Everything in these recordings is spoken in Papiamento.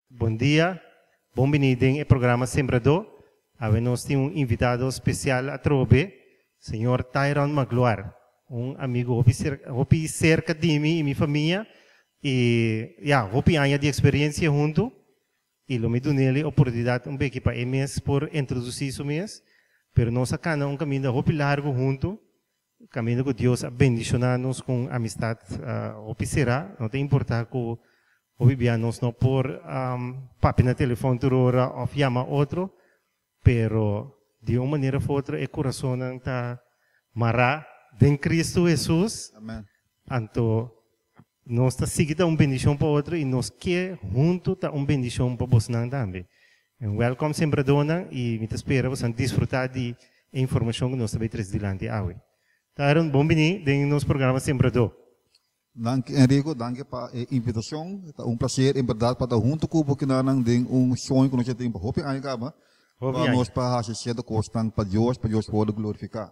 Bon dia, bon bini den e programa Sembradó. Awe nos tin un invitado spesial atrobe, señor Tyron Magloire, un amigu hopi hopi serka di mi i mi famia i ya, hopi aña di eksperensia huntu i lo mi dun'el e oportunidat un beki pa e mes por introdusí su mes, pero nos a kana un kaminda hopi largu huntu. Kaminda ku Dios a bendishoná nos ku un amistat hopi será, no ta importá ku hopi bia nos no por papia na telefòn tur ora òf yama otro, pero di un manera òf otro e kurasonnan ta mará den Kristu Hesus. Anto nos ta sigui ta un bendishon pa otro i nos ke huntu ta un bendishon pa bosnan tambe. En wèlkòm sembradónan i mi ta spera boso a disfrutá di e informashon ku nos ta bai trese dilanti awe. Tyron, bon biní den nos programa Sembradó. Danki Enrico, danki pa e invitashon. Ta un plaser en bèrdat pa ta huntu ku bo kinanan den un soño ku nos ya tin pa hopi aña kaba, pa nos pa hasi sierto kosnan pa Dios, pa Dios wòrdu glorifiká.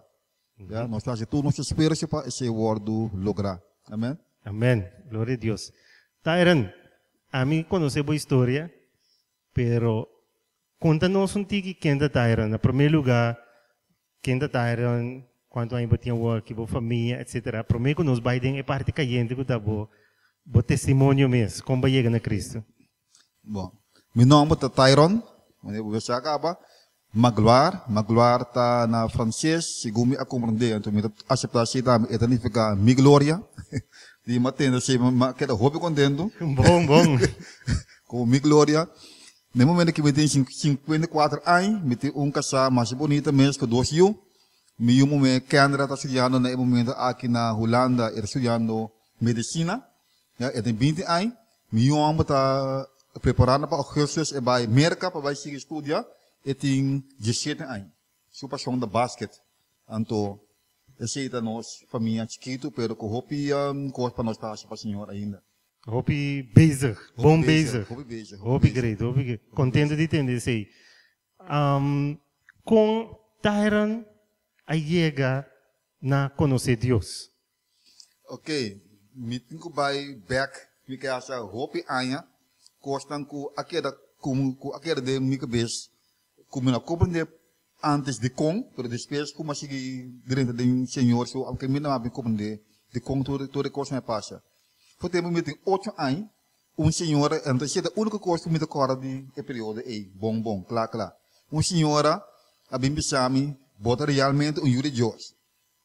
Ya, nos ta hasi tur nos esfuerso pa esei wòrdu lográ. Amèn. Amèn. Gloria a Dios. Tyron, ami konosé bo historia. Pero konta nos un tiki ken ta Tyron. Na promé lugá, ken ta Tyron, kuantu aña bo tin awor, ki bo famia, etsetera. Promé ku nos bai den e parti kayente ku ta bo bo testimonio mes, kon bo a yega na Kristu. Bon, mi nòmber ta Tyron, manera bo sa kaba, Magloire. Magloire ta na franses, segun mi a komprendé, anto mi ta aseptá así tambe, e ta nifiká mi gloria. Di mi a tende así, mi a keda hopi kontentu. Bon, bon. Komo mi gloria. Na e momento ku mi tin 54 aña, mi tin un kasá masha bunita mes ku dos yu. Mi yu muhé Kendra ta studiando na e momento aki na Hulanda, e ta studiando medisina. Ya, e tin 20 aña. Mi yu hòmber ta preparando pa augustus e bai Merka pa bai sigui studia. E tin 17 aña. Su pashon ta basket. Anto esei ta nos famia chikitu pero ku hopi kos pa nos ta hasi pa Señor ainda. Hopi bezig, bon bezig. Hopi bezig. Hopi great, hopi great. Kontento di tende esei. Kon Tyron a yega na konosé Dios? Ok, mi tin ku bai bek mi kasa hopi aña, kosnan ku a keda ku ku a keda den mi kabes ku mi no a komprende antes dikon, pero despues ku mi a sigui drenta den Señor su aunke mi no a bin komprende dikon tur tur e kosnan a pasa. For tempu mi tin ocho aña, un señora, anto esei ta úniko kos ku mi ta kòrda di e periodo ei bon bon, kla kla. Un señora a bin bisa mi, Bo ta realmente un yu di Dios.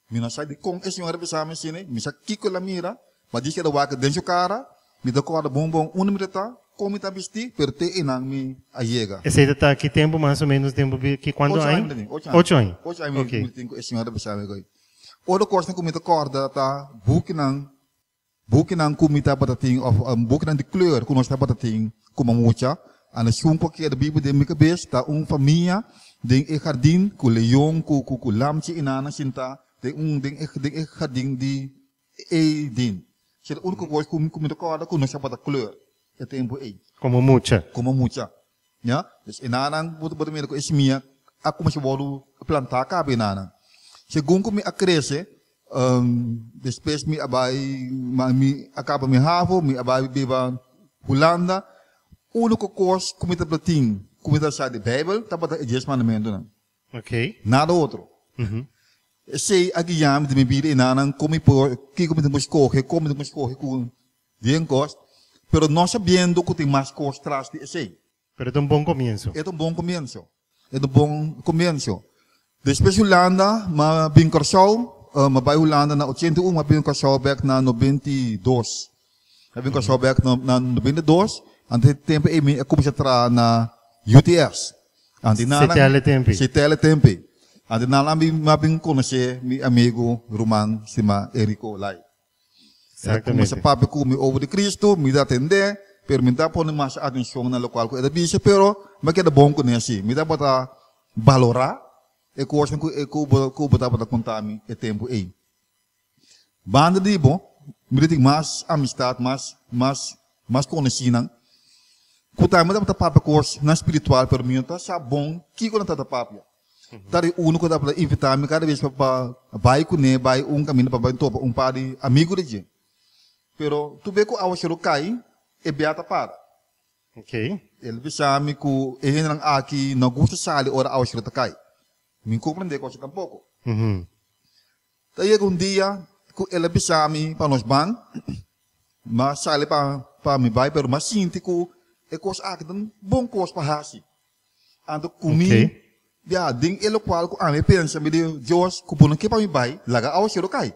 Mi no sa dikon e señora bisa mi asina, mi sa kiko el a mira, ma djis el a wak den su kara, mi ta kòrda bon bon unda mi ta ta, kon mi ta bistí, pero te einan mi a yega. Esei ta ta ki tempu mas o ménos tempu ki kuantu aña? Ocho aña mi ta tin, ocho aña. Ocho aña. Ocho aña mi ta tin ku e señora bisa mi koe. Otro kosnan ku mi ta kòrda ta bukinan, bukinan ku mi tabata tin òf bukinan di kleur ku nos tabata tin komo mucha, anda shun ku a keda bibu den mi kabes ta un famia den e hardin ku leon ku ku lamchi i nana sintá den un den e den e hardin di Edin. Esei ta úniko kos ku ku mi ta kòrda ku nos tabata kleur e tempu ei. Komo mucha. Komo mucha. Ya. Dus e nanan bo ta bo ta mira ku e simia a kuminsá wòrdu plantá kaba e nanan. Segun ku mi a krese Despues mi a bai, mi a kaba mi havo, mi a bai biba Hulanda. Úniko kos ku mi tabata tin ku mi ta sa di Beibel tabata e Dies Mandamentunan. Nada otro. Esei a guia mi den mi bida i nanan kon mi por, kiko mi tin ku skohe, kon mi tin ku skohe ku bien kos, pero no sabiendo ku tin mas kos tras di esei. Pero e ta un bon komienso. E ta un bon komienso. E ta un bon komienso. Despues Hulanda, m'a bin Kòrsou, m'a bai Hulanda na 81, m'a bin Kòrsou bèk na 92. M'a bin Kòrsou bèk na 92, anto e tempu ei mi a kuminsá traha na UTS. Anto nan, Setèle tempu. Setèle tempu ei. Anto nan m'a bin konosé mi amigu, ruman stima Enrico Lai. El a kuminsá papia ku mi over di Kristu, mi ta atendé, pero mi ta pone masha atenshon na lokual ku e ta bisa, pero mi a keda bon kuné sí. Mi tabata balorá e kosnan ku e ku bo tabata konta mi e tempu ei. Banda di bo, mi ta tin mas amistat, mas mas mas konosínan ku tambe tabata papia kosnan spiritual, pero mi no ta sa bon kiko nan tabata papia. Ta di unu ku tabata invitá mi kada bes pa bai kuné, bai un kaminda pa bai topa un par di amigu di dje. Pero tur bes ku awaseru kai, e bia ta para. El a bisa mi ku e hendenan aki no gusta sali ora awaseru ta kai. Mi no komprendé kos tampoko. Ta yega un dia ku el a bisa mi pa nos ban, m'a sali pa pa mi bai, pero m'a sinti ku e kos aki ta un bon kos pa hasi. Anto ku mi, ya, den e lokual ku ami a pensa, mi di, Dios, ku bo no ke pa mi bai, laga awaseru kai.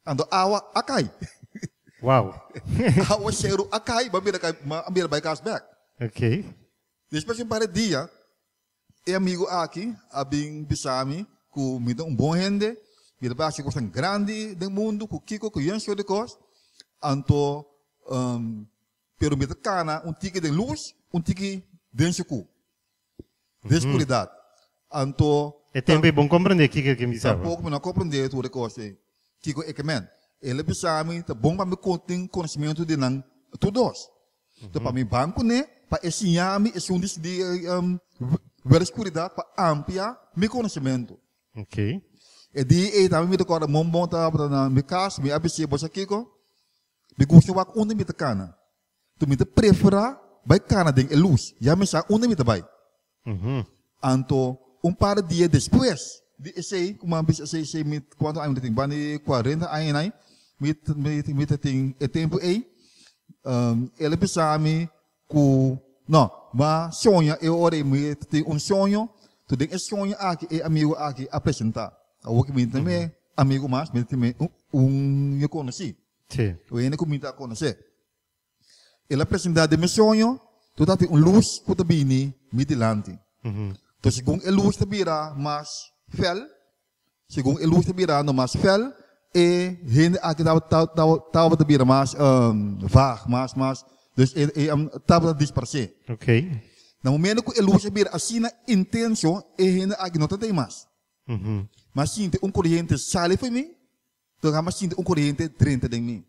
Anto awa a kai. Wow. Awaseru a kai, m'a bira kai, m'a bira bai kas bèk. Despues di un par di dia, E amigu aki a bin bisa mi ku mi ta un bon hende, mi ta bai hasi kosnan grandi den mundu, ku kiko, ku yen sort di kos. Anto, pero mi ta kana un tiki den lus, un tiki den sukú, den skuridat. Anto. E tempu ei bon komprendé kiko e ke bisaba. Tampoko mi no a komprendé tur e kos ei, kiko e ke men. El a bisa mi ta bon pa mi tin konosementu di nan tur dos. Enton pa mi ban kuné pa e siña mi esun di di wèr skuridat pa amplia mi konosementu. E dia ei tambe mi ta kòrda mon bon tabata na mi kas, mi a bis'é, Bo sa kiko? Mi gusta wak unda mi ta kana. Enton mi ta preferá bai kana den e lus, ya mi sa unda mi ta bai. Anto un par di dia despues di esei ku mi a bisa esei esei mi kuantu aña mi ta tin banda di kuarenta aña nai mi mi ta tin e tempu ei el a bisa mi ku no mi a soña e ora ei mi ta tin un soño to den e soño aki e amigu aki a presenta awor ku mi ta mi amigu mas mi ta tin mi un yo konosí un hende ku mi ta konosé. El a presentá den mi soño, tur ta tin un lus ku ta bini mi dilanti. Enton segun e lus ta bira mas fèl, segun e lus ta birando mas fèl, e hende aki tabata bira mas vaag, mas, mas, dus e tabata disparsé. Na momento ku e lus a bira asina intenso, e hende aki no ta tei mas. M'a sinti un koriente sali for mi, Pero a sinti un koriente drenta den mi.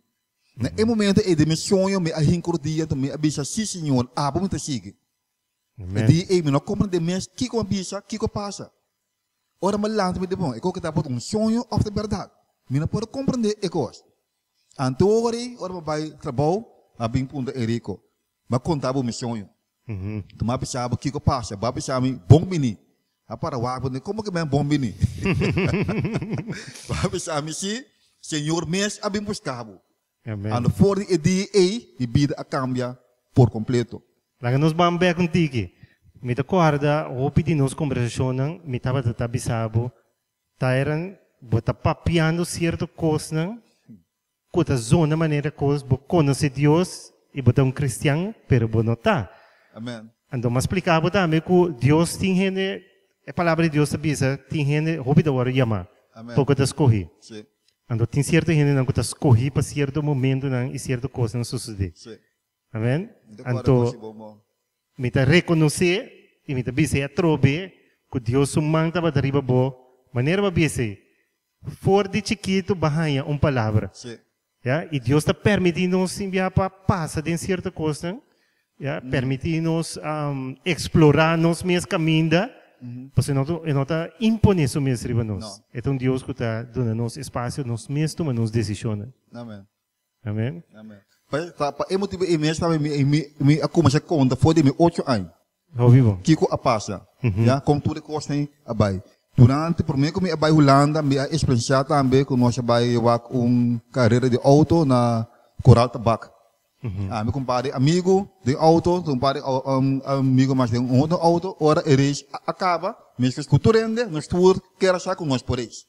Na e momento ei den mi soño mi a hinka rodia enton mi a bisa, Sí, Señor, abo mi ta sigui. E dia ei mi no a komprendé mes kiko a bisa, kiko a pasa. Ora mi a lanta mi di, Bon, e kos ta por un soño òf ta bèrdat? Mi no por a komprendé e kos. Anto ora ei, ora mi a bai trabou, mi a bin puntra Enrico, Mi a konta bo mi soño. Tu mi a bisa bo kiko pasa, bo a bisa mi bon bini. A para wak bo komo ke men bon bini? Bo a bisa mi si, Señor mes a bin buska bo. Anto for di e dia ei mi bida a kambia por kompleto. Laga nos ban bek un tiki. Mi ta kòrda hopi di nos kombersashonnan mi tabata ta bisa bo, Tyron, bo ta papiando sierto kosnan Ku ta zona manera kos bo konosé Dios i bo ta un kristian, pero bo no ta. Amen. Anto m'a splika bo tambe ku Dios tin hende, e palabra di Dios ta bisa, tin hende hopi ta wòrdu yamá, Amen. poko ta skohí. Sí. Anto tin sierto hendenan ku ta skohí pa sierto momentunan i sierto kosnan sosodé. Sí. Amen. Mi ta kòrda Anto ku si bo mo. mi ta rekonosé i mi ta bisa e atrobe ku Dios su man tabata riba bo, manera bo a bisa ei, For di chikitu bo a haña un palabra. Sí. Ya, i Dios ta permití nos sin biaha pa pasa den sierto kosnan, ya, permití nos eksplorá nos mes kaminda, pasobra e no e no ta imponé su mes riba nos. No. E ta un Dios ku ta duna nos espasio nos mes tuma nos desishonnan. Amen. Amen. Amen. Pa, pa, pa e motibu ei mes tambe mi, mi, mi a kuminsá konta for di mi ocho aña. Hopi bon. Kiko a pasa? Ya, kon tur e kosnan a bai. Durante, promé ku mi a bai Hulanda, mi a eksperensiá tambe ku nos a bai wak un karera di outo na Koral Tabak. Ami ku un par di amigu den outo, un par di amigu mas den un otro outo. Ora e reis a kaba, meskos ku tur hende, nos tur ker a sa ku nos por reis.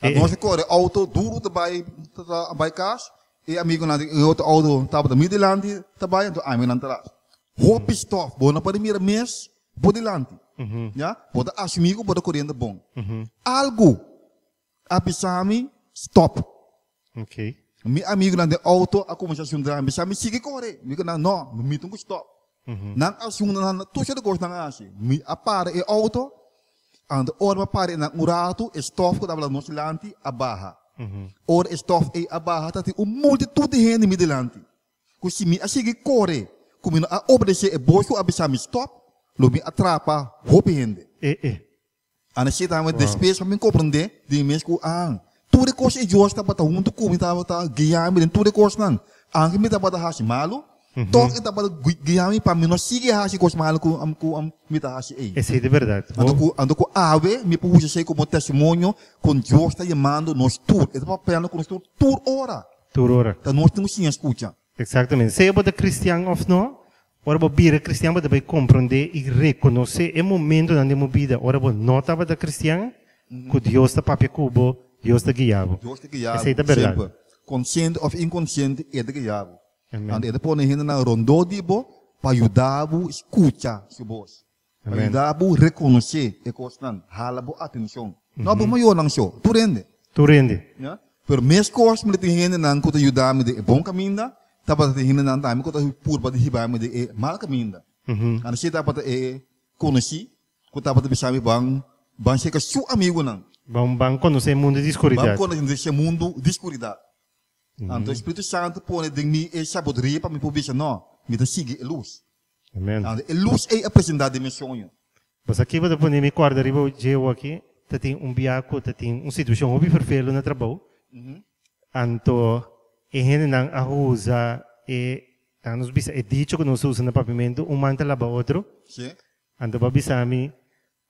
Nos a kore outo duru ta bai ta bai kas, e amigunan di e otro outo tabata mi dilanti ta bai anto ami nan tras. Hopi stof, bo no por mira mes bo dilanti, ya, bo ta asumí ku bo ta koriendo bon. Algu a bisa mi stop. Mi amigunan den outo a kuminsá sundra mi, bisa mi sigui kore, mi ku nan no, mi tin ku stop. Nan a sunda nan tur sierto kos nan a hasi. Mi a para e outo, anto ora mi a para einan un ratu e stof ku tabata nos dilanti a baha. Ora e stof ei a baha tabatin un multitut di hende mi dilanti ku si mi a sigui kore ku mi no a obedesé e bos ku a bisa mi stop, lo mi a trapa hopi hende. Ana si tambe despues pa mi komprendé di mi mes ku ah, tur e kos ei Dios tabata huntu ku mi, tabata guia mi den tur e kosnan. Anke mi tabata hasi malu, Tòg e tabata guia mi pa mi no sigui hasi kos malu ku ku mi ta hasi ei. Esei ta bèrdat. Anto ku anto ku awe mi por usa esei komo testimonio kon Dios ta yamando nos tur. E ta papiando ku nos tur tur ora. Tur ora. Ta nos tin ku siña skucha. Eksaktamente. Sea bo ta kristian òf no, ora bo bira kristian bo ta bai komprondé i rekonosé e momentonan den bo bida ora bo no tabata kristian ku Dios ta papia ku bo, Dios ta guia bo. Dios ta guia Esei bo ta bèrdat. semper. Konsiente òf inkonsiente e ta guia bo. Amen. Anto e ta pone hendenan rondó di bo pa yuda bo skucha su bos. Pa Amen. yuda bo rekonosé e kosnan, hala bo atenshon. No bo mayornan so, tur hende. Tur hende. Ya. Pero meskos mi ta tin hendenan ku ta yuda mi den e bon kaminda, tabata tin hendenan tambe ku ta purba di hiba mi den e mal kaminda. Anto si tabata e konosí ku tabata bisa mi ban ban seka su amigunan. Ban ban konosé e mundu di Ban skuridat. konosé e mundu di skuridat. Anto e Spiritu Santu pone den mi e sabiduria pa mi por bisa, No, mi ta sigui e lus. Amen. Anto e lus ei a presentá den mi soño. Bo sa kiba ta pone mi kòrda riba dje aki? Ta tin un bia ku ta tin un situashon hopi ferfelu na trabou. Anto e hendenan a usa e, nan nos bisa e dicho ku nos ta usa na papiamentu, un man ta laba otro. Sí. Anto bo a bisa mi,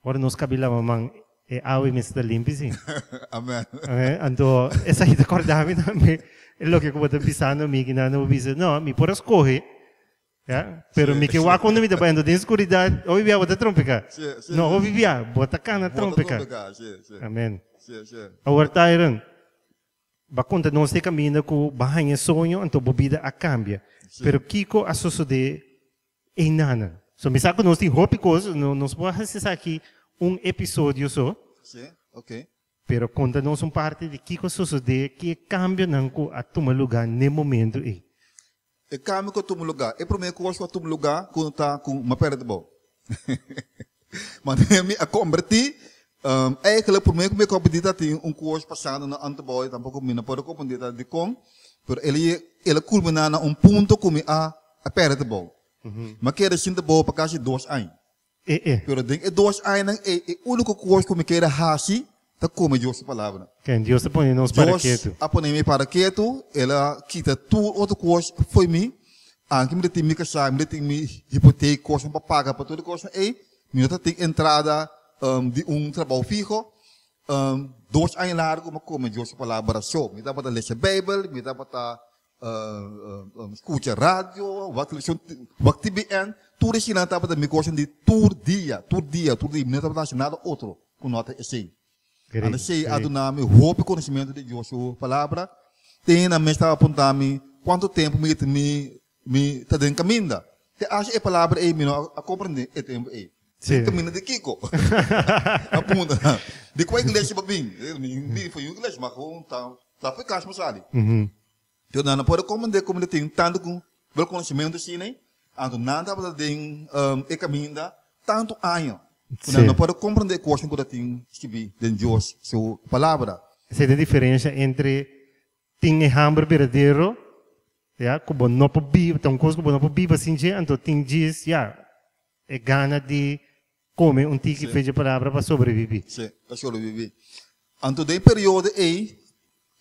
Ora nos kabi laba man, e awa mester ta limpi, si. Amen. Anto, esaki ta kòrda mi tambe e loke ku bo ta bisando mi, ki nan bo bisa, no, mi por a skohe, ya, pero mi ke wak unda mi ta bai, anto den skuridat, hopi bia bo ta trompeká. No, hopi bia bo ta kana trompeká. Amen. Awor Tyron, bo a konta nos e kaminda ku bo a haña soño, anto bo bida a kambia. Pero kiko a sosodé Einanan. So mi sa ku nos tin hopi kos, no nos por hasi esaki un episodio so. Sí, ok. Pero konta nos un parti di kiko a sosodé, ki e kambionan ku a tuma lugá n'e momentu ei. E kambio ku a tuma lugá, e promé kos ku a tuma lugá ku no ta ku mi a pèrdè trabou. Manera mi a kombertí, eigenlijk promé ku mi a kombertí ta tin un kos pasando na Anterbouw, tampoko mi no por a komprendé ta dikon, pero el el a kulminá na un punto ku mi a A pèrdè trabou. Mi a keda sin trabou pa kasi dos aña. Pero den e dos añanan ei, e úniko kos ku mi keda hasi ta kome Dios su Palabra. Ken Dios ta pone nos para ketu. Dios a pone mi para ketu, El a kita tur otro kos fo'i mi. Anke mi ta tin mi kasá, mi ta tin mi hipotek, kosnan pa paga pa tur e kosnan ei, mi no ta tin entrada di un trabou fiho. Dos aña largu mi a kome Dios su Palabra so. Mi tabata lesa Beibel, mi tabata Skucha radio, wak televishon, wak TBN, tur eseinan tabata mi kosnan di tur dia, tur dia, tur dia. Mi no tabata hasi nada otro ku no ta esei. Anto esei a duna mi hopi konosementu di Dios su palabra. Te nan mes tabata punta mi kuantu tempu mi mi ta den kaminda. Te ashi e palabra ei mi no a komprende e tempu ei. Den kaminda di kiko? A punta, di kua iglesia bo bin? Mi bin for yu iglesia, ma gewoon ta ta for kas mi sali. Pero nan no por a komprende komo nan tin tantu ku bel konosementu asina, anto nan tabata den e kaminda tantu aña ku nan no por a komprende e kosnan ku ta tin skibí den Dios su Palabra. Esei ta e diferensha entre tin e hamber berdadero, ya, ku bo no por biba, ta un kos ku bo no por biba sin dje, anto tin djis, ya, e gana di kome un tiki fe dje palabra pa sobreviví. Sí, pa sobreviví. Anto den e periodo ei,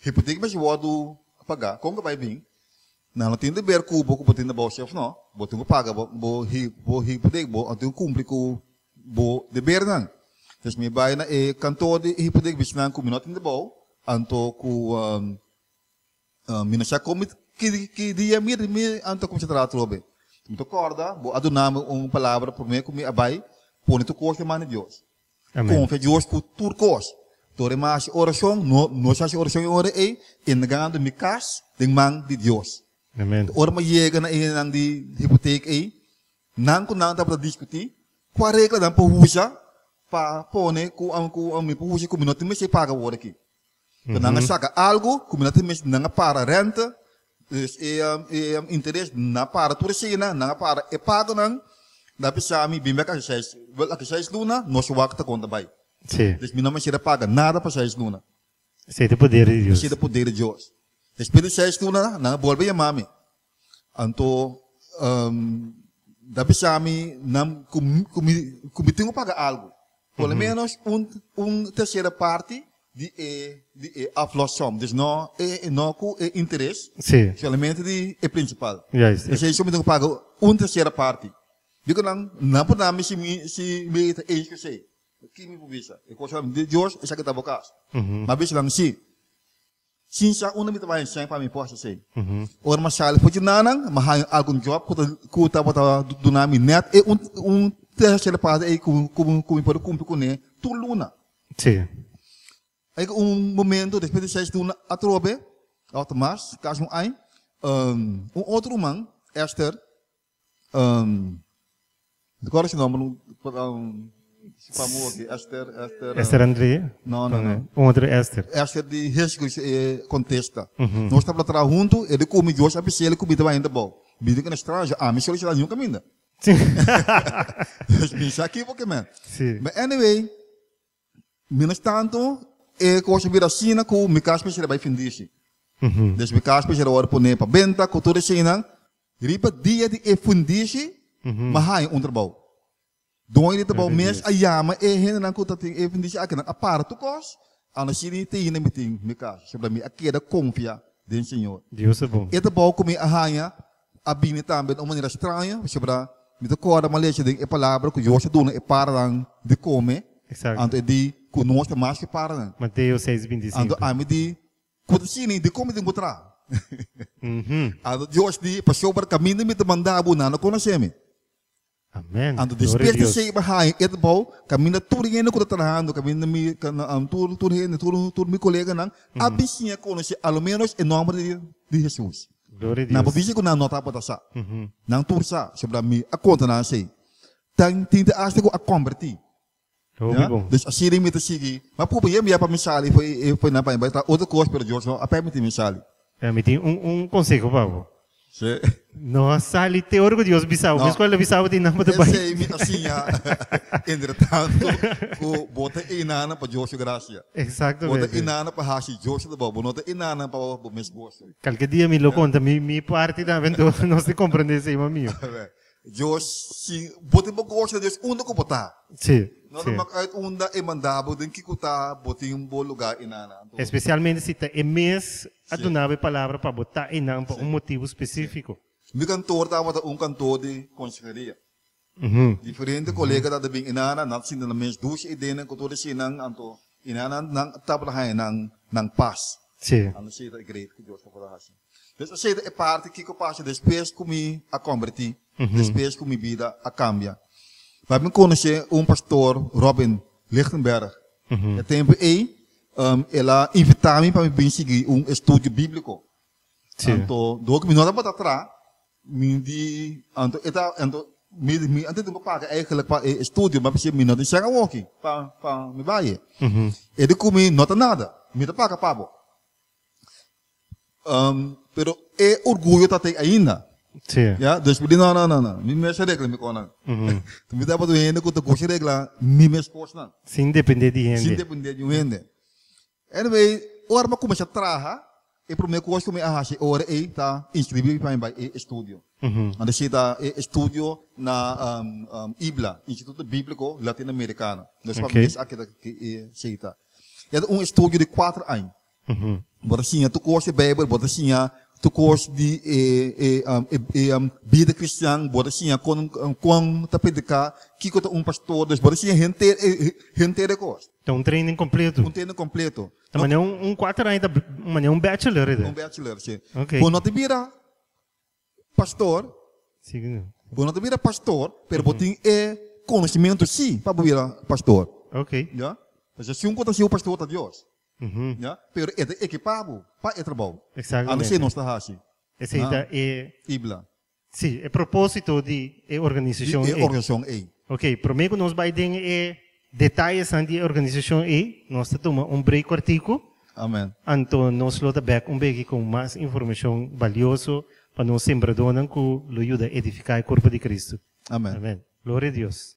hipotek mester wòrdu pagá. Kon ku bai bin? Nan no tin deber ku bo ku bo tin trabou sí òf nò. Bo tin ku paga bo bo bo hipotek, bo tin ku kumpli ku bo debernan. Dus mi bai na e kantor di hipotek bisa nan ku mi no tin trabou, anto ku Mi no sa kon mi ki ki dia mi mi anto kuminsá traha atrobe. Mi ta kòrda bo a duna mi un palabra promé ku mi a bai pone tur kos den man di Dios. Amén. Konfia Dios ku tur kos. Tor mi a hasi orashon, no no sa hasi orashon e ora ei, entregando mi kas den man di Dios. Amén. Ora mi a yega na e hendenan di hipotek ei, nan ku nan tabata diskutí kua regla nan por usa pa pone ku ku mi por usa ku mi no tin mester paga awor aki. Pero nan a saka algu ku mi no tin mester, nan a para rente, dus e e interes, nan a para tur eseinan, nan a para e pagonan, nan a bisa mi bin bek aki seis, wel aki seis luna nos wak ta konta bai. Sí. Dus mi no mester a paga nada pa seis luna. Esei ta poder di Dios. Esei ta poder di Dios. Despues di seis luna nan a bolbe yama mi. Anto nan a bisa mi nan ku mi ku mi tin ku paga algu. Por lo menos un un tercera parti. di e di e aflossom. Dus no e no ku e interes, Sí. solamente di e principal. Juist. Dus ei mi tin ku paga un tercera parti. Digo nan, nan por dami si mi si mi ta eens ku esei. Ki mi por bisa? E kos di Dios, esaki ta bo kas. Ma bisa nan si. Sin sa unda mi ta bai enseña pa mi por hasi esei. Ora mi a sali for di nanan, mi a haña algun job ku ta ku tabata duna mi nèt e un un tercera parti ei ku ku ku mi por kumpli kuné tur luna. Sí. Ei un momento despues di seis luna atrobe, òf ta mas, kasi un aña, un otro ruman, Esther, mi ta kòrda su nòmber, su famu aki, Esther, Esther. Esther André? No, no, no. Un otro Esther. Esther di Heeskus e kontesta. Nos tabata traha huntu, e di ku mi Dios a bis'é ku mi ta bai hende abou. Mi di ku na stranjo, ami solisitá niun kaminda. Dus mi sa kico ke men. Sí. But anyway, mientras tanto, e cos a bira asina cu mi cas mester a bay fundishi. Dus mi cas mester a worde pone pa benta cu tur eseinan. Riba dia di e fundishi, mi a haya un trabou. Doño di trabou mes a yama e hendenan cu ta tin e fundishi aki, nan a para tur cos, a no shini te hende mi tin mi cas. Pasobra mi a keda confia den Señor. Dios ta bon. E trabou cu mi a haya a bini tambe na un manera straño, pasobra mi ta kòrda mi a lesa den e palabra ku Dios a duna e paranan di kome, Exacto. anto e di ku nos ta mas ku e paranan. Mateo seis binti i Anto sinku. ami di, Ku ta sini di kome tin ku traha? Mhm. Anto Dios di, Pasobra kaminda mi ta manda bo, nan no konosé mi. Amen. Anto Gloria a despues di Dios. esei mi haña e trabou, kaminda tur hende ku ta trahando, kaminda mi tur tur hende, tur tur mi koleganan a bin siña konosé a lo ménos e nòmber di di Hesus. Gloria a Nan por Dios. bisa ku nan no tabata sa. Nan tur sa, sobra mi a konta nan esei. Tan tin te asta ku a kombertí. Hopi Ya? bon. Dus asina mi ta sigui. Ma pupa yem ya pa mi sali foi foi nan pa mi bai traha otro kos, pero Dios no a permití mi sali. Ya, mi tin un un konseho pa bo. Sí. No a sali te ora ku Dios bisa bo. No. Mes ku el a bisa bo tin nan bo ta bai. Esei mi a siña entretanto ku bo ta inana pa Dios su grasia. Bo ta Exactamente. inana pa hasi Dios su trabou. Bo no ta inana pa bo mes goso. Kalke dia mi lo konta mi mi parti tambe, enton nos ta komprende esei mas mihó. Dios si bo tin bo goso na Dios unda ku bo ta. Sí, No ta sí. mak uit unda e manda bo den kiko ta bo tin bo lugar einan. Anto. Especialmente si ta e mes a Sí. duna bo e palabra pa bo ta einan pa Sí. un motibu specifico. Mi kantor tabata un kantor di conseheria. Ujú. Diferente kolega tabata bin einan, nan ta sinta nan mes dushi ei den ku tur eseinan, anto einan nan nan tabata haña nan nan pas. Sí. Anto esei ta e great ku Dios tabata hasi. Dus esei ta e parti kiko pasa despues ku mi a kombertí, despues ku mi bida a kambia. Bai mi konosé un pastor, Robin Lichtenberg. E tempu ei, el a invitá mi pa mi bin sigui un estudio bíbliko. Anto, dor ku mi no tabata tra, mi di, anto e ta, anto mi, mi antes tin ku paga eigenlijk pa e estudio, mi a bisa mi no tin sèn awoki pa, pa mi bai. E di ku mi no ta nada, mi ta paga pa bo. Pero e orguyo ta te ainda. Sí. Ya, dus mi di no, no, no, no. Mi mes a regla mi konan. Mi tabata un hende ku ta gusta regla mi mes kosnan. Sin depende di hende. Sin depende di un hende. Anyway, ora mi a kuminsá traha, e promé kos ku mi a hasi e ora ei ta inskribí pa mi bai e estudio. Anto si ta e estudio na IBLA, Instituto Bíbliko Latinoamerikano. Dus pa mes a keda esei ta. E ta un estudio di kuater aña. Bo ta siña tur kos di Beibel, bo ta siña tur kos di e bida kristian, bo ta siña kon kon ta prediká, kiko ta un pastor, dus bo ta siña henter henter e kos. Ta un training kompleto. Un training kompleto. Ta manera un un kuater aña ta manera un bachelor e ta. Un bachelor, si. Ok. Bo no ta bira pastor, Si. bo no ta bira pastor, pero bo tin e konosementu si pa bo bira pastor. Ok. Ya. Pasobra si un ku ta siu pastor ta Dios. Ya, pero e ta ekipá bo pa e trabou. Exactamente. Anto esei nos ta hasi. Esei ta e. Ibla. Sí, e propósito di e organisashon Di ei. e organisashon ei. Ok, promé ku nos bai den e detayesnan di e organisashon ei, nos ta tuma un break kòrtiku. Amen. Anto nos lo ta bèk un beki ku mas informashon balioso pa nos sembradónan ku lo yuda edifiká e kurpo di Kristu. Amen. Amen. Gloria a Dios.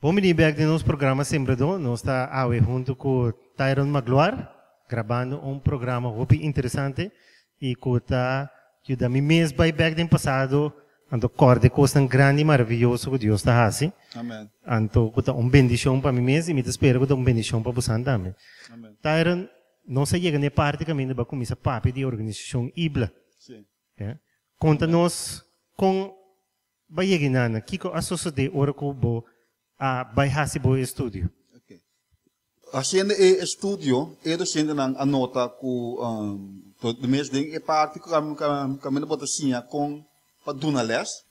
Bon bini bek den nos programa Sembradó. Nos ta awe huntu ku Tyron Magloire. grabando un programa hopi interesante i ku ta yuda mi mes bai bèk den pasado anto kòrda e kosnan grandi i maravioso ku Dios ta hasi. Amen. Anto ku ta un bendishon pa mi mes i mi ta spera ku ta un bendishon pa bosan tambe. Amen. Tyron, nos a yega na e parti kaminda bo a kuminsá papia di e organisashon IBLA. Sí. Konta Amen. nos kon bo a yega einan, kiko a sosodé ora ku bo a bai hasi bo estudio? Ok. Haciendo e estudio, e docentenan a nota cu de mes den e parti cu caminda bo ta siña con pa duna les,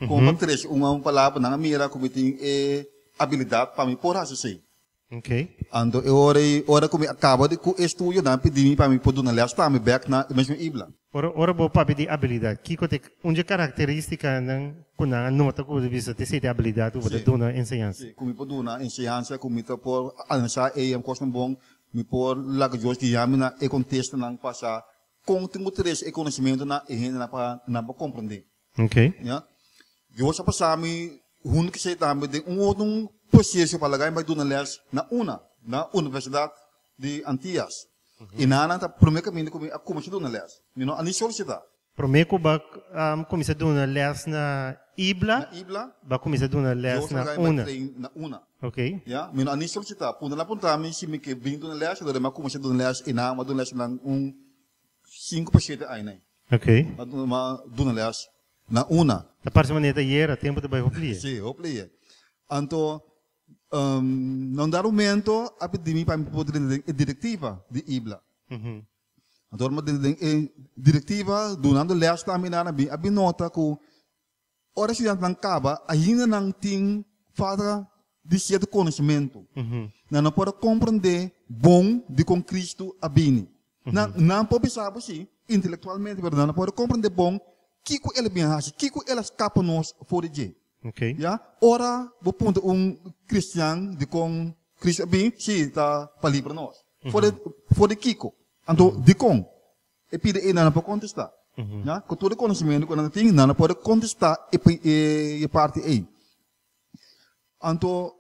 con pa trece un palabra, nan a mira cu mi tin e abilidad pa mi por haci esey. Anto e ora ei, ora cu mi a caba di cu e estudio, nan a pidi mi pa mi por duna les tambe bek na e mesmo ibla. Ora bo papia di abilidad, kico ta un dje caracteristicanan cu nan a nota cu bo ta bisa ta esei ta e abilidad cu bo ta duna enseñansa? Si, cu mi por duna enseñansa, cu mi ta por analisá e cosnan bon, mi por laga Dios guia mi na e contestanan pa sa con tin cu trece e conocimentonan na e hendenan pa nan por comprende. Ya. Dios a pasa mi hunto cu esei tambe den un otro proceso pa laga mi bai duna les na una, na Universidad di Antillas. I nan ta prome kaminda ku mi a kuminsá duna lès. Mi no a ni solisitá. Prome ku bo a kuminsá duna lès na Ibla, Na Ibla. bo a kuminsá duna lès Dios na a laga mi una. train na una. Ok. Ya, mi no a ni solisitá. Punta nan a puntra mi si mi ke bin duna lès, entonces mi a kuminsá duna lès i nan a duna lès nan un sinku pa shete aña. Ok. Mi a duna lès na una. Ta parse manera ta yera, tempu ta bai hopi lihe. Sí, hopi lihe. Anto Na un dado momento a pidi mi pa mi por drenta den e directiva di Ibla. Anto ora mi a drenta den e directiva dunando les tambe nan a bin nota cu ora e studiantenan caba ainda nan tin falta di cierto conocimento. Nan no por a comprende bon dicon Cristo a bini. Nan nan por bisa bo si intelectualmente pero nan no por a comprende bon kico el a bin haci, kico el a scapa nos for di dje. Ok. Ya, ora bo puntra un cristian dicon Cristo a bin, si, ta pa libra nos. For di, for di kico? Anto, dicon? E pidi ei, nan no por contesta. Ya, cu tur e conocimento cu nan tin, nan no por contesta e, e parti ei. Anto,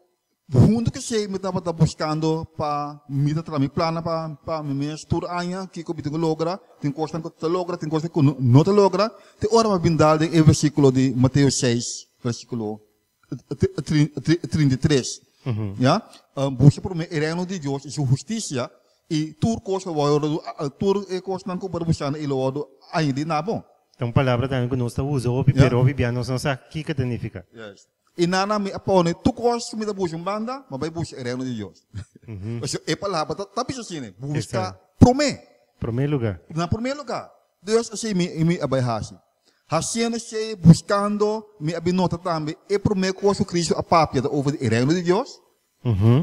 hunto cu esei mi tabata buscando pa mi ta traha mi plannan pa pa mi mes tur aña, kico mi tin cu logra, tin cosnan cu ta logra, tin cosnan cu no ta logra, te ora mi a bin dal den e versiculo di Mateo seis, versiculo 33, ya, Busca prome e reino di Dios y su husticia, y tur cos lo wordo, tur e cosnan cu bo ta buscando e lo wordo añadi na bo. Ta un palabra tambe cu nos ta usa hopi, pero hopi bia nos no sa kico ta nifica. I nana mi a pone tur kos ku mi ta buska un banda, mi a bai buska e Reino di Dios. Pasobra e palabra ta ta bisa asina, buska promé. Promé lugá. Na promé lugá. Dus asei mi mi a bai hasi. Hasiendo esei, buskando, mi a bin nota tambe e promé kos ku Cristo a papia ta over di e Reino di Dios.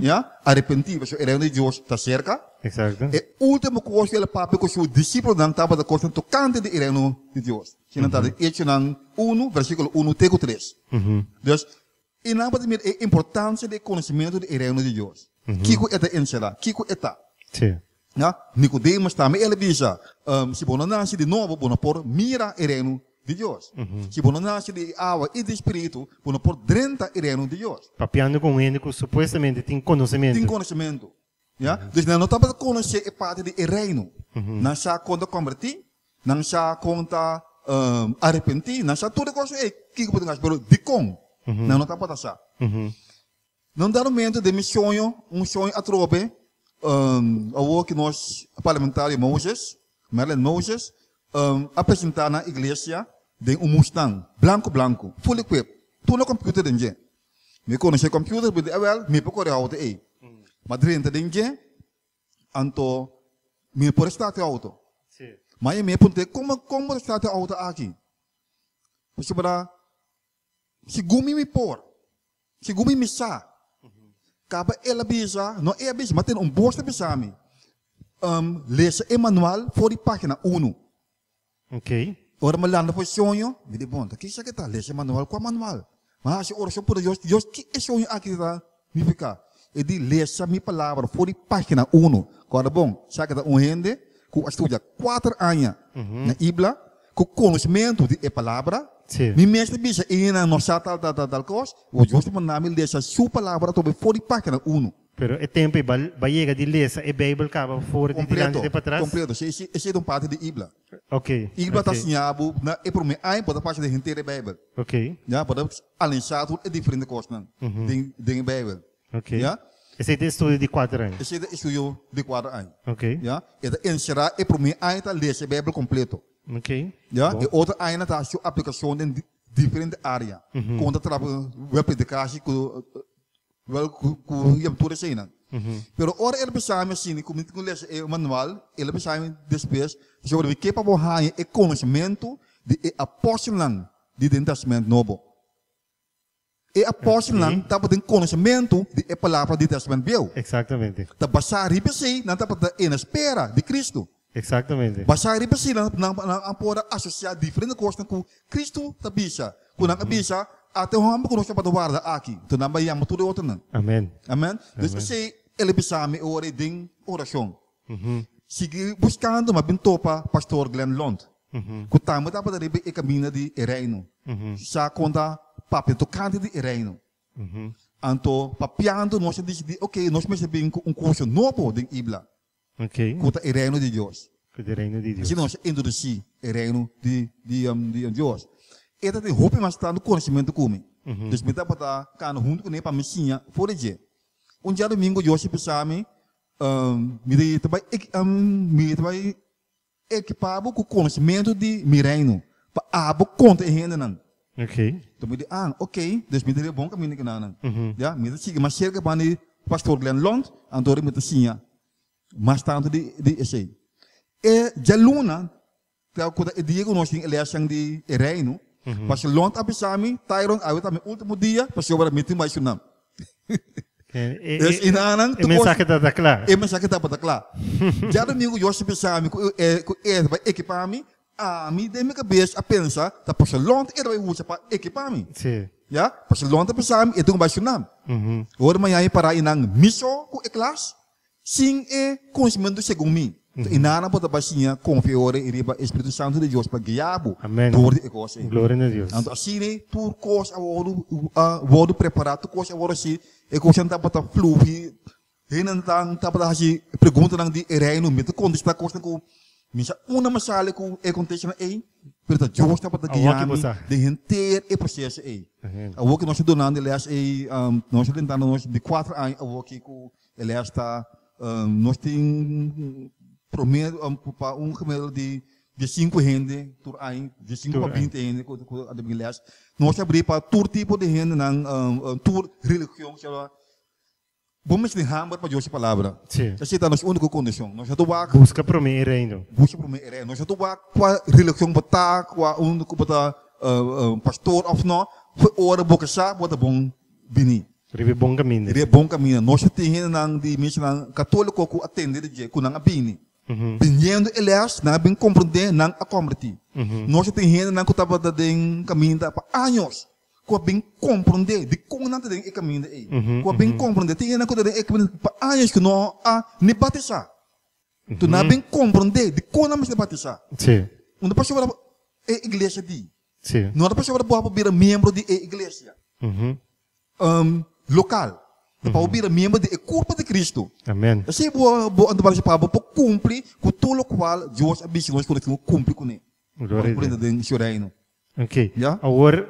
Ya, arepentí, pasobra e Reino di Dios ta serka. Exacto. E último kos ku el a papia ku su disípulonan tabata kosnan tokante di e Reino di Dios. Si nan ta den Echonan unu, versíkulo unu te ku tres. Dus, i nan por ta mira e importansia di e konosementu di e Reino di Dios. Kiko e ta enserá? Kiko e ta? Sí. Ya, Nikodemus tambe el a bisa, Si bo no nase di nobo, bo no por mira e Reino di Dios. Si bo no nase di e awa i di e Spiritu, bo no por drenta e Reino di Dios. Papiando ku un hende ku supuestamente tin konosementu. Tin konosementu. Ya, dus nan no tabata konosé e parti di e Reino. Nan sa kon ta kombertí, nan sa kon ta arepentí, nan sa tur e kosnan ei, kiko bo tin hasi, pero dikon nan no tabata sa. Na un dado momento den mi soño, un soño atrobe, awor ki nos parlamentario Moses, Merlin Moses, a presenta na iglesia den un Mustang, blanco blanco, full equip, tur na computer den dje. Mi conoce computer, mi di, awel, mi por core auto ey. Ma drenta den dje, anto mi no por start e auto. Ma mi a puntra, como, como bo ta start e auto aki? Pasobra Segun mi mi por. Segun mi mi sa. Kaba el a bisa, no e a bisa, ma tene un bos ta bisa mi, lesa e manual for di pagina unu. Ok. Ora mi lanta for e soño, mi di, bon, ta kisa ke ta? Lesa e manual, kua manual? Mi a hasi orashon pura Dios, Dios, ki e soño aki ta nifiká? E di, lesa mi palabra for di pagina unu. Kòrda bon, sa ke ta un hende ku a studia kuater aña na Ibla, Ku konosmentu di e palabra, mi mes ta bisa e hendenan no sa tal, tal, tal, tal kos, bo Dios ta manda mi lesa su palabra atrobe for di página unu. Pero e tempu ei bo a yega di lesa e Beibel kaba for di dilanti te patras? Kompleto. Esei ta un parti di Ibla. Ok. Ibla ta siña bo na e promé aña bo ta pasa den henter e Beibel. Ok. Ya, bo ta analisá tur e diferente kosnan den e Beibel. Ok. Ya. Esei ta e estudio di kuater aña? Esei ta e estudio di kuater aña. Ok. Ya. E ta enserá e promé aña ta lesa e Beibel kompleto. Ok. Ya. E otro añanan ta hasi aplikashon den diferente área. Kon ta traha web predikashi ku Wel ku yam tur eseinan. Pero ora el a bisa mi asina ku mi tin ku lesa e manual, el a bisa mi despues, pasobra mi ke pa bo haña e konosementu di e apòstelnan di den Tèstamènt Nobo. E apòstelnan tabatin konosementu di e palabra di Tèstamènt Bieu. Eksaktamente. Ta basá riba esei nan tabata en espera di Kristu. Eksaktamente. Basá riba esei nan nan a por a asosiá diferente kosnan ku Kristu ta bisa, ku nan a bisa, Ata e hòmber ku nos tabata warda aki. Enton nan bai yama tur e otronan. Amen. Amen. Dus esei el a bisa mi e ora ei den orashon. Sigui buskando mi a bin topa Pastor Glenn Lund, ku tambe tabata riba e kaminda di e Reino. Sa konta papia tokante di e Reino. Anto papiando nos a disidí, oke, nos mester bin ku un kurso nobo den Ibla. Ok. Ku ta e Reino di Dios. Ku ta e Reino di Dios. Asina nos a introdusí e Reino di di Dios. E ta tin hopi mas tantu konosementu ku mi. Dus mi tabata kana huntu kuné pa mi siña for di dje. Un djadumingu Dios a bisa mi, Mi ta bai mi ta bai ekipá bo ku konosementu di mi Reino pa abo konta e hendenan. Ok. Enton mi di, ah, ok, dus mi ta riba bon kaminda ku nan. Ya, mi ta sigui mas serka ban di Pastor Glenn Lund, anto mi ta siña mas tantu di di esei. E djaluna, ta ku ta e dia ku nos tin e lèsnan di e Reino, Pastor Lund a bisa mi, Tyron, awe ta mi último dia, pasobra mi tin bai Surinam. Dus i nan E mensahe tabata kla. E mensahe tabata kla. Djadumingu Dios a bisa mi ku e ku e ta bai ekipá mi, Ami den mi kabes a pensa ta Pastor Lon e ta bai usa pa ekipá mi. Sí. Ya, Pastor Lon ta pensa mi e tin ku bai Surinam. Ora mañana mi para einan mi so ku e klas sin e konosementu segun mi. Enton einan bo ta bai siña konfia ora ei riba e Spiritu Santu di Dios pa guia bo Amen. dor di e kos ei. Gloria na Dios. Anto asina ei tur kos a wòrdu a wòrdu prepará, tur kos a wòrdu hasi, e kosnan tabata fluhi. Hendenan tabata hasi preguntanan di e Reino. Mi ta kontestá kosnan ku mi sa unda mi sali ku e kontestanan ei, pero ta Dios tabata guia mi den henter e proseso ei. Awor ku nos ta dunando e lès ei, nos ta tentando nos di kuater aña awor ki ku e lès ta, nos tin promé pa un gemiddelde di diesinku hende tur aña, diesinku pa binti hende ku a bin lès. Nos ta abrí pa tur tipo di hendenan, tur religion. Bo mester tin hamber pa Dios su palabra. Sí. Esei ta nos úniko kondishon. Nos no ta wak. Buska promé e Reino. Buska promé e Reino. Nos no ta wak kua religion bo ta, kua unda ku bo ta pastor òf no. Fo'i ora bo ke sa, bo ta bon bini. Riba e bon kaminda. Riba e bon kaminda. Nos ta tin hendenan di mishanan katóliko ku a tende di dje, ku nan a bini. Biniendo e lès, nan a bin komprondé, nan a kombertí. Nos ta tin hendenan ku tabata den kaminda pa años. Ku a bin komprondé dikon nan ta den e kaminda ei. Ku a bin komprondé tin hende ku ta den e kaminda pa años ku no a ni batisá. Enton nan a bin komprondé dikon nan mester batisá. Un ta pasobra e iglesia di. No ta pasobra bo a por bira miembro di e iglesia lokal. Ta pa bo bira miembro di e kurpo di Kristu. Esei bo bo anto pa bo por kumpli ku tur lokual Dios a bisa nos ku nos tin ku kumpli kuné. Gloria a Dios. Den su reino. Ok. Ya. Awor,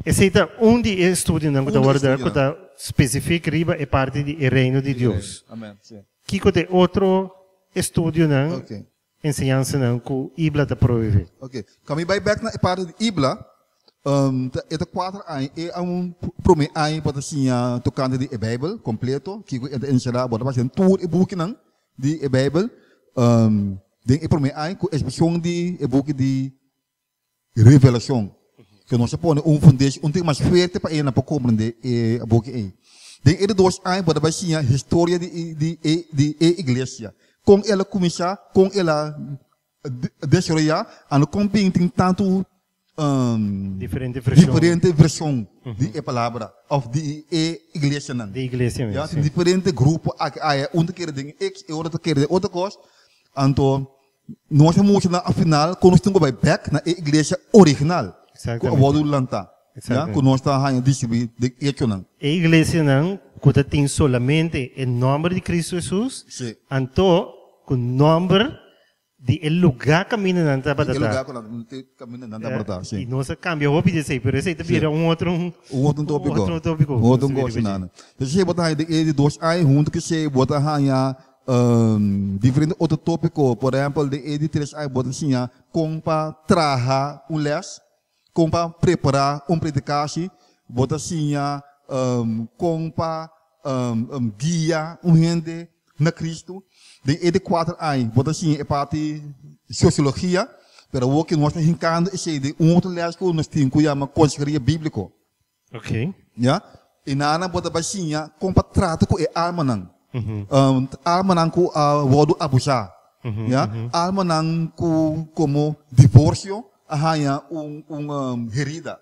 esei ta un di e estudionan ku ta Un di e wòrdu ku estudionan. ta spesifik riba e parti di e Reino di Dios. Amen. Si. Kiko ta e otro estudionan, Ok. enseñansanan ku Ibla ta proveé? Ok. Kan mi bai bèk na e parti di Ibla, ta e ta kuater aña, e a un promé aña bo ta siña tokante di e Beibel kompleto, kiko e ta enserá, bo ta basa den tur e bukinan di e Beibel. Den e promé aña ku eksepshon di e buki di Revelashon, ku nos a pone un fundeshi un tiki mas fuerte pa e nan por komprendé e buki ei. Den e di dos aña bo ta bai siña historia di di e di e iglesia, kon el a kuminsá, kon el a desaroyá, anto kon bin tin tantu Diferente vershon. Diferente vershon di e palabra òf di e iglesianan. Di iglesia mes, Ya, si. tin diferente grupo aki aya. Un ta kere den X, e otro ta kere den otro kos. Anto, nos a mustra nan al final kon nos tin ku bai bèk na e iglesia original ku a Exactamente. wòrdu lantá. Ya, Exactamente. ku nos ta haña distribui den echonan. E iglesianan. Ku ta tin solamente e nòmber di Kristu Hesus, anto ku nòmber di e lugá kaminda nan tabata ta. E lugá kaminda nan tabata ta, si. I nos a kambia hopi di esei, pero esei ta bira un otro un otro tópiko. Un otro tópiko. Un otro kos nan. Entonces bo ta haña den e di dos aña huntu ku esei bo ta haña diferente otro tópiko. Por ehèmpel den e di tres aña bo ta siña kon pa traha un lès. Kon pa prepará un predikashi, bo ta siña kon pa guia un hende na Kristu. Den e di kuater aña bo ta siña e parti sosiologia, pero awor ke nos ta hinkando esei den un otro lès ku nos tin ku yama konseheria bíbliko. Ya? I nan bo ta bai siña kon pa trata ku e almanan. Almanan ku a wòrdu abusá. Ya? Almanan ku komo divorsio a haña un un herida.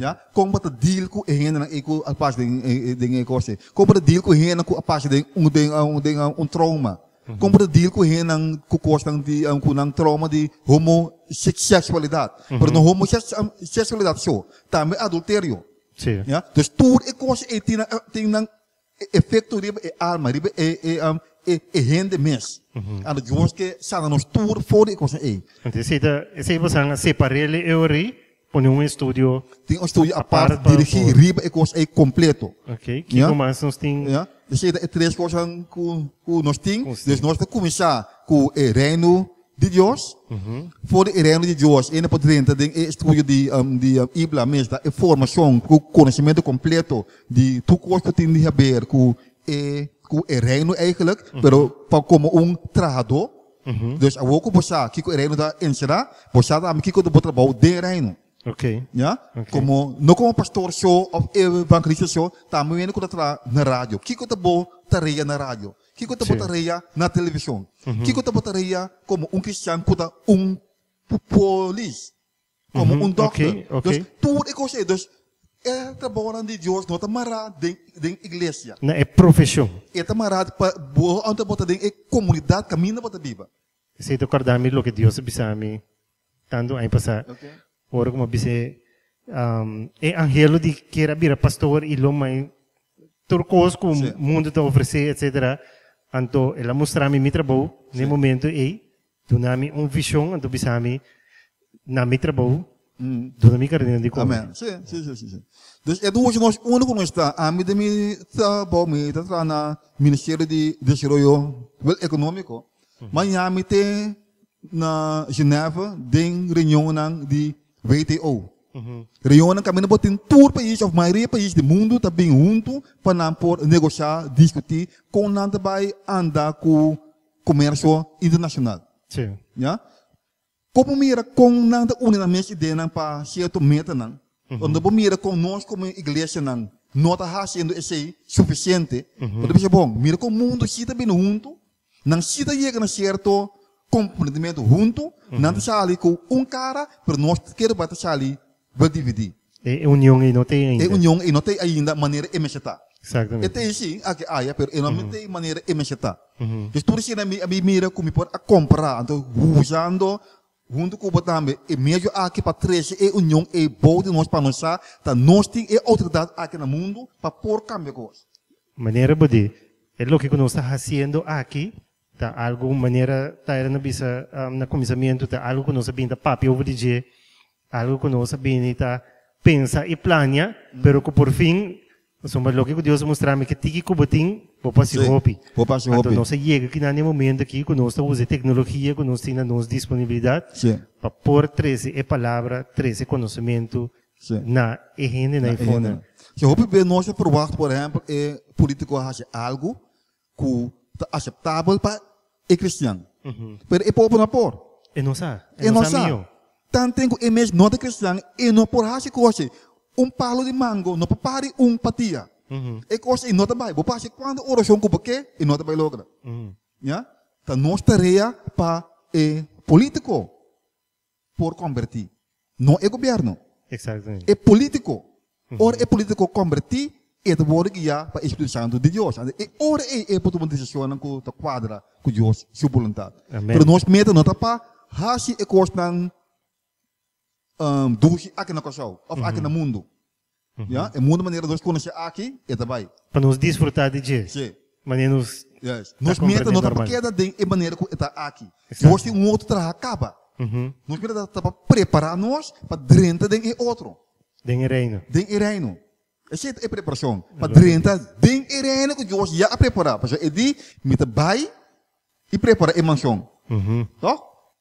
Ya? Kon bo ta deal ku e hendenan ei ku a pasa den den e kos ei. Kon bo ta deal ku e hendenan ku a pasa den un den un den un trauma. Kon bo ta deal ku hendenan ku kosnan di ku nan trauma di homoseksualidat. Pero no homoseksualidat so, tambe adulterio. Ya? Dus tur e kos ei tin nan tin nan efekto riba e alma, riba e e e e hende mes. Anto Dios ke sana nos tur for di e kosnan ei. Anto esei ta esei boso a separ'é e ora ei Pone un estudio Tin un estudio apart dirigí riba e kos ei kompleto. Ok, kiko mas nos tin? Ya, esei ta e tres kosnan ku ku nos tin. Dus nos ta kuminsá ku e Reino di Dios. For di e Reino di Dios e por drenta den e estudio di di Ibla mes ta e formashon ku konosementu kompleto di tur kos ku tin di haber ku e ku e Reino eigentlik, pero pa komo un trahadó. Dus awor ku bo sa kiko e Reino ta enserá, bo sa tambe kiko ta bo trabou den e Reino. Ya? Komo, no komo pastor so òf evangelista so, tambe hende ku ta traha na radio. Kiko ta bo tarea na radio? Kiko ta bo tarea na televishon? Kiko ta bo tarea komo un kristian ku ta un polis? Komo un dòkter. Dus tur e kos ei. Dus e trabounan di Dios no ta mará den den iglesia. Na e profeshon. E ta mará pa bo unda bo ta den e komunidat kaminda bo ta biba. Esei ta kòrda mi loke Dios a bisa mi tantu aña pasá. Ora ku mi a bis'é e anhelo di kier a bira pastor i lo mai tur kos ku mundu ta ofresé etsetera. Anto el a mustra mi mi trabou na e momento ei. Duna mi un vision anto bisa mi na mi trabou, duna mi carnera di come. Amen. Sí, sí, sí, sí, sí. Dus e dushi nos unda ku nos ta. Ami den mi trabou mi ta traha na Ministerio di Desaroyo wel Ekonómiko. Maña mi te na Genève den reunionnan di WTO. Reunionnan kaminda bo tin tur pais òf mayoria pais di mundu ta bin huntu pa nan por negoshá, diskutí kon nan ta bai anda ku Komersio internashonal. Sí. Ya. Kon bo mira kon nan ta uni nan mes ideanan pa sierto metanan? Unda bo mira kon nos komo iglesianan no ta hasiendo esei sufisiente, bo ta bisa, bon, mira kon mundu si ta bini huntu, nan si ta yega na sierto komprometimento huntu, nan ta sali ku un kara, pero nos kere bai ta sali bo dividí. E union ei no ta ei ainda. E union ei no ta ei ainda manera e mester ta. Exactamente. E ta ei sí, aki aya, pero e no ta ei manera e mester ta. Dus tur esei mi a mira ku mi por a kompará. Anto usando huntu ku bo tambe e medio aki pa trese e union ei bou di nos pa nos sa ta nos tin e outoridat aki na mundu pa por kambia kos. Manera bo di, e loke ku nos ta hasiendo aki ta algu manera Tyron a bisa na kuminsamentu ta algu ku nos a bin ta papia over di dje. Algo ku nos a bini ta pensa i plania, pero ku por fin, pasobra loke ku Dios a mustra mi ke tiki ku bo tin, bo por hasi hopi. Bo por hasi hopi. Anto nos a yega kinan den e momento aki ku nos ta usa e teknologia ku nos tin na nos disponibilidat pa por trese e palabra, trese konosementu na e hendenan e fonan. Si hopi bes nos a ferwagt, por ehèmpel, e polítiko a hasi algu ku ta aseptabel pa e kristian. Pero e pobo no por. E no sa. E no sa. Tanten ku e mes no ta kristian, e no por hasi kos ei. Un palu di mango no por pari un patia. E kos ei no ta bai. Bo por hasi kuantu orashon ku bo ke, e no ta bai logra. Ya? Ta nos tarea pa e polítiko por kombertí. No e gobièrnu. Exactamente. E polítiko. Ora e polítiko kombertí, e ta wòrdu guiá pa e Spiritu Santu di Dios. Anto e ora ei e por tuma desishonnan ku ta kuadra ku Dios su boluntat. Amen. Pero nos meta no ta pa hasi e kosnan dushi aki na Kòrsou òf aki na mundu. Ya, e mundu manera nos konosé aki, e ta bai. Pa nos disfrutá di dje. Sí. Manera nos Yes. ta Nos meta komprendé no ta pa normal. keda den e manera ku e ta aki. Exacto. Nos tin un otro traha kaba. Nos meta ta pa prepará nos pa drenta den e otro. Den e reino. Den e reino. Esei ta e preparashon. Pa drenta den e reino ku Dios ya a prepará. Pasobra e di, Mi ta bai i prepará e manshon. Tòg?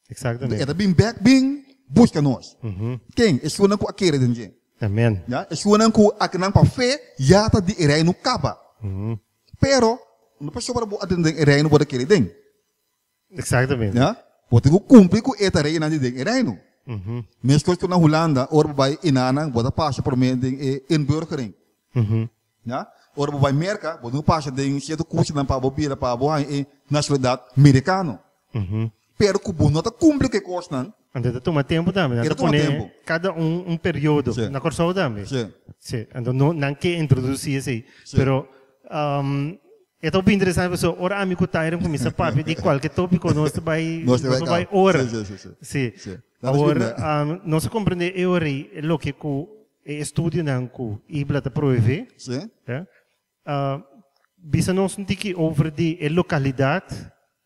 Exactamente. E ta bin bèk bin buska nos. Ken? Esunnan ku a kere den dje. Amen. Ya, esunnan ku a nan pa fe ya ta di e reino kaba. Pero, no pasobra bo a drenta den e reino bo ta kere den. Exactamente. Ya, bo tin ku kumpli ku e tareanan di den e reino. Meskos ku na Hulanda, ora bo bai inanan, bo ta pasa promé den e inburgering. Ya, ora bo bai Merka, bo tin ku pasa den sierto kursonan pa bo bira, pa bo haña e nashonalidat merikano. Pero ku bo no ta kumpli ku e kosnan. Anto e ta tuma tempu tambe. Nan E ta ta tuma pone tempu. kada un un periodo. Sí. Na Kòrsou tambe. Sí. Sí. Anto no, nan ke introdusí esei. Sí. Pero e ta hopi interesante pasobra ora ami ku Tyron kuminsá papia di kualke tópiko nos ta bai, Nos ta nos bai ta bai kaba. ora. Sí, sí, sí, sí. Sí. Sí. Laat nos Awor, bini. nos a komprendé e ora ei loke ku e estudionan ku Ibla ta proveé. Sí. Ya. Bisa nos un tiki over di e lokalidat,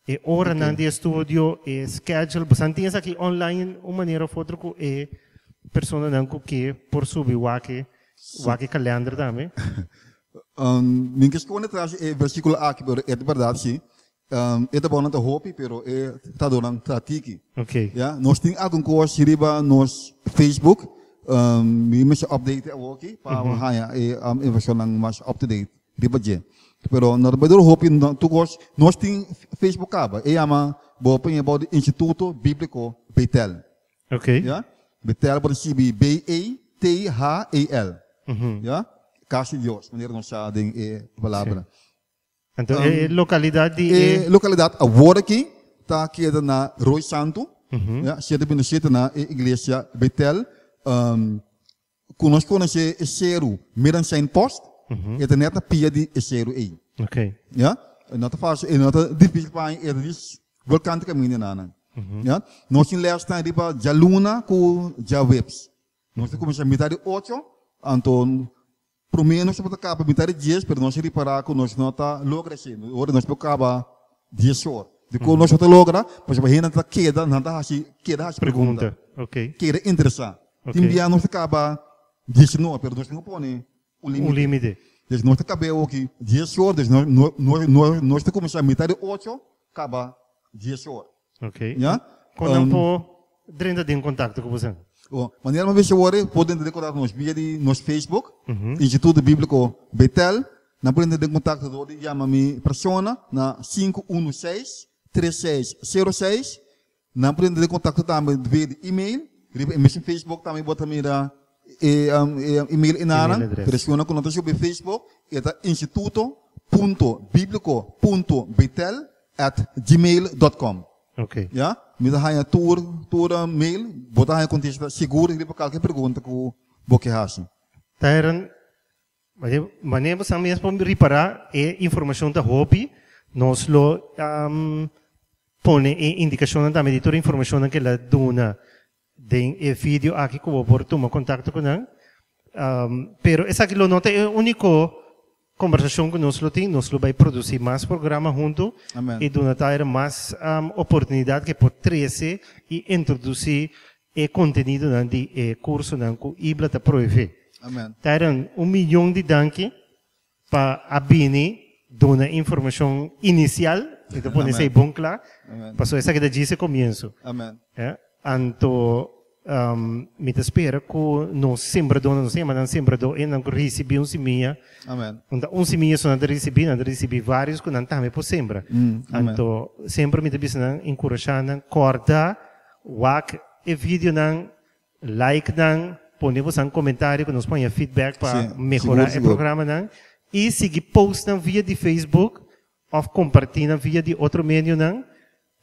e oranan di estudio, e schedule. Bosan tin esaki online un manera of otro ku e personanan ku ke por subi wak e wak e kalender tambe? Mi ke skonde tras e versíkulo aki, pero e ta bèrdat si. E trabounan ta hopi, pero e trahadónan ta tiki. Ok. Ya, nos tin algun kos riba nos Facebook. Mi mester update awoki pa haña e informashonnan mas up to date riba dje. Pero no ta bai dura hopi, tur kos. Nos tin Facebook kaba. E yama, bo por pone bou di Instituto Bíbliko Betel. Ok. Ya, Betel bo ta skibi B-E-T-H-E-L. Ya, Kas di Dios, manera nos sa den e palabra. Anto e lokalidat di e. E lokalidat awor aki ta keda na Rooi Santu, ya, 7.7 na e iglesia Betel. Ku nos konosé e seru Middenstein Post, e ta nèt na pia di e seru ei. Ya, e no ta fásil, e no ta difísil pa haña, e ta djis volkante kaminda nan. Ya, nos tin lèsnan riba djaluna ku djaweps. Nos ta kuminsá mitá di ocho, anto Promé nos tabata kaba mitá di dies, pero nos a ripará ku nos no ta logra esei. Ora nos por kaba diesor. Dikon nos no ta logra? Pasobra hende ta keda, nan ta hasi, keda hasi pregunta. Keda interesá. Tin bia nos ta kaba diesinove, pero nos tin ku pone un límite. Des nos ta kab'é oki diesor, des nos ta kuminsá mitá di ocho, kaba diesor. Ya? Kon nan por drenta den kontakto ku boso? Bo, manera mi a bisa awor, por drenta den kontakto ku nos via di nos Facebook, Instituto Bíbliko Betel. Nan por drenta den kontakto dor di yama mi persona na 516 3606. Nan por drenta den kontakto tambe via di email. Riba e mesun Facebook tambe bo ta mira e email enanan. Pero si ku no ta subi Facebook, e ta instituto punto bíbliko punto betel at gmail dot com. Ok. Ya, mi ta haña tur tur mail, bo ta haña kontesta sigur riba kalke pregunta ku bo ke hasi. Tyron, manera bo sa mes por ripará e informashon ta hopi, nos lo pone e indikashonnan tambe di tur e informashonnan ke el a duna den e video aki ku bo por tuma kontakto ku nan. Pero esaki lo no ta e úniko kombersashon ku nos lo tin. Nos lo bai produsí mas programa huntu i duna Tyra mas oportunidat ku e por trese i introdusí e kontenidonan di e kursonan ku Ibla ta proveé. Tyra, un miyon di danki Pa a bini duna informashon inisial, mi ta pone esei bon kla, pasobra esaki ta djis e komienso. Anto mi ta spera ku nos sembradónan, nos ta yama nan sembradó, e nan ku risibí un simia, no ta un simia so nan ta risibí, nan ta risibí vários ku nan tambe por sembra. Anto semper mi ta bisa nan, enkurashá nan, kòrda wak e videonan. Like nan, pone bosan comentario cu nos por haña feedback pa mehora e programanan y sigui post nan via di Facebook of comparti nan via di otro medionan.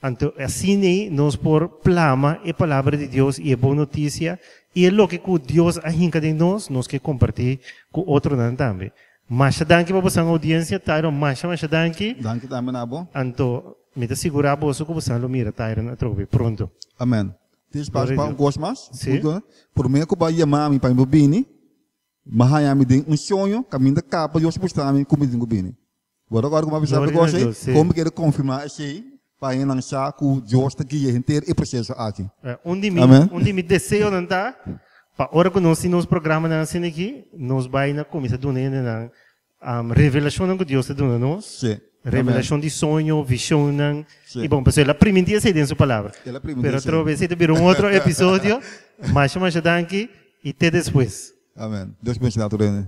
Anto asina nos por plama e palabra di Dios y e bon noticia y e loke cu Dios a hinca den nos, nos ke comparti cu otronan tambe. Masha danki pa bosan audiencia, Tyron masha masha danki. Danki tambe na bo. Anto mi ta sigura boso cu bosan lo mira Tyron atrobe pronto. Amen. Tin espacio pa un cos mas? Sí. Prome cu bo a yama mi pa mi por bini, Mi a haña mi den un soño kaminda kaba Dios a mustra mi ku mi tin ku bini. Bo ta kòrda ku mi a bisa Gloria bo na esei? Dios, sí. Kon mi kere konfirmá esei pa hendenan sa ku Dios ta guia henter e proseso aki. Un di mi, Amen. un di mi deseonan ta pa ora ku nos tin nos programanan asina aki, nos bai na kuminsá duna hendenan revelashonnan ku Dios ta duna nos. Sí. Amen. Revelashon di soño, vishonnan. Sí. I bon, pasobra el a primintí esei den su palabra. El a primintí Pero esei. otro bes esei ta bira un otro episodio. Masha, masha danki i te despues. Amen. Dios benshoná tur hende.